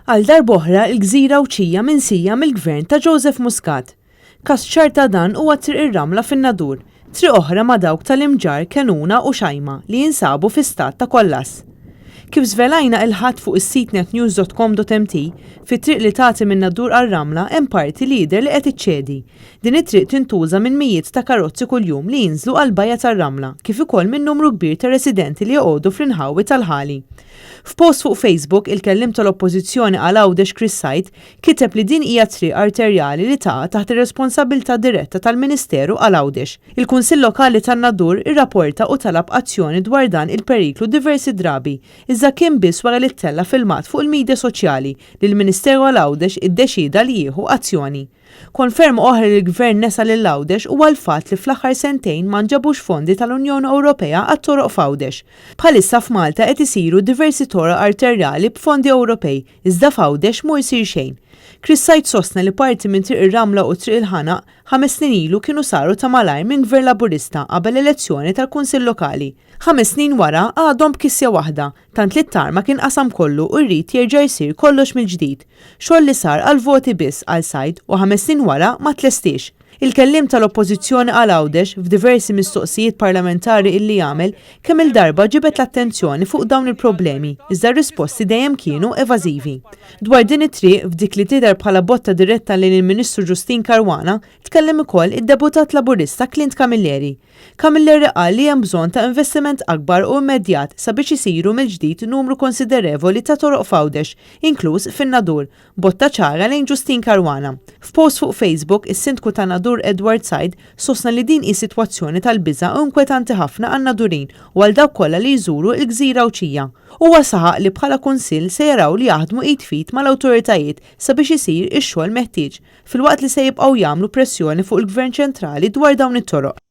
Għal darb'oħra il-gżira Għawdxija minsija mill-Gvern ta' Joseph Muscat. Każ ċar ta' dan huwa Triq ir-Ramla fin-Nadur, triq oħra ma' dawk tal-Imġarr, Kenuna u Xajma li jinsabu fi stat ta' kollass. Kif żvelajna il-Ħadd fuq is-sit netnews.com.mt, fit-triq li tagħti min-Nadur għar-Ramla hemm parti li jidher li qed iċċedi. Din it-triq tintuża minn mijiet ta' karozzi kuljum li jinżlu għall-Bajja tar-Ramla kif ukoll minn numru kbir ta' residenti li joqogħdu fl-inħawi tal-Ħali. F'post fuq Facebook, il-kelliem tal-Oppożizzjoni għal Għawdex Chris Said kiteb li din hija triq arterjali li taqa' taħt ir-responsabbiltà diretta tal-Ministeru għal Għawdex. Il-Kunsill Lokali tan-Nadur irraporta u talab azzjoni dwar dan il-periklu diversi drabi, iżda kien biss wara li ttella' filmat fuq il-midja soċjali li l-Ministeru għal Għawdex iddeċieda li jieħu azzjoni. Konferma oħra li l-Gvern nesa lil Għawdex huwa l-fatt li fl-aħħar sentejn ma nġabux fondi tal-Unjoni Ewropea għat-toroq f'Għawdex. Bħalissa f'Malta qed isiru diversi toroq arterjali b'fondi Ewropej iżda f'Għawdex mhu jsir xejn. Chris Said sostna li parti minn Triq ir-Ramla u Triq il-Ħanaq ħames snin ilu kienu saru ta' malajr minn Gvern Laburista qabel l-elezzjoni tal-Kunsill Lokali. Ħames snin wara għadhom b'kisja waħda tant li t-tarmak inqasam kollu u jrid jerġa' jsir kollox mill-ġdid. Xogħol li sar għall-voti biss, qal Said, u ħames snin wara ma tlestiex. Il-kelliem tal-Oppożizzjoni għal Għawdex, f'diversi mistoqsijiet parlamentari illi għamel, kemm-il darba ġibed l-attenzjoni fuq dawn il-problemi, iżda r-risposti dejjem kienu evażivi. Dwar din it-triq, f'dik li tidher bħala botta diretta lejn il-Ministru Justyne Caruana, tkellem ukoll id-Deputat Laburista Clint Camilleri. Camilleri qal li hemm bżonn ta' investiment akbar u immedjat sabiex isiru mill-ġdid numru konsiderevoli ta' toroq f'Għawdex, inkluż fin-Nadur, botta ċara lejn Justyne Caruana. F'post fuq Facebook, is-Sindku tan-Nadur Edward Said sostna li din hi sitwazzjoni tal-biża' u inkwetanti ħafna għan-Nadurin u għal dawk kollha li jżuru l-gżira Għawdxija. Huwa saħaq li bħala Kunsill se jaraw li jaħdmu id f'id mal-awtoritajiet sabiex isir ix-xogħol meħtieġ filwaqt li se jibqgħu jagħmlu pressjoni fuq il-Gvern ċentrali dwar dawn it-toroq.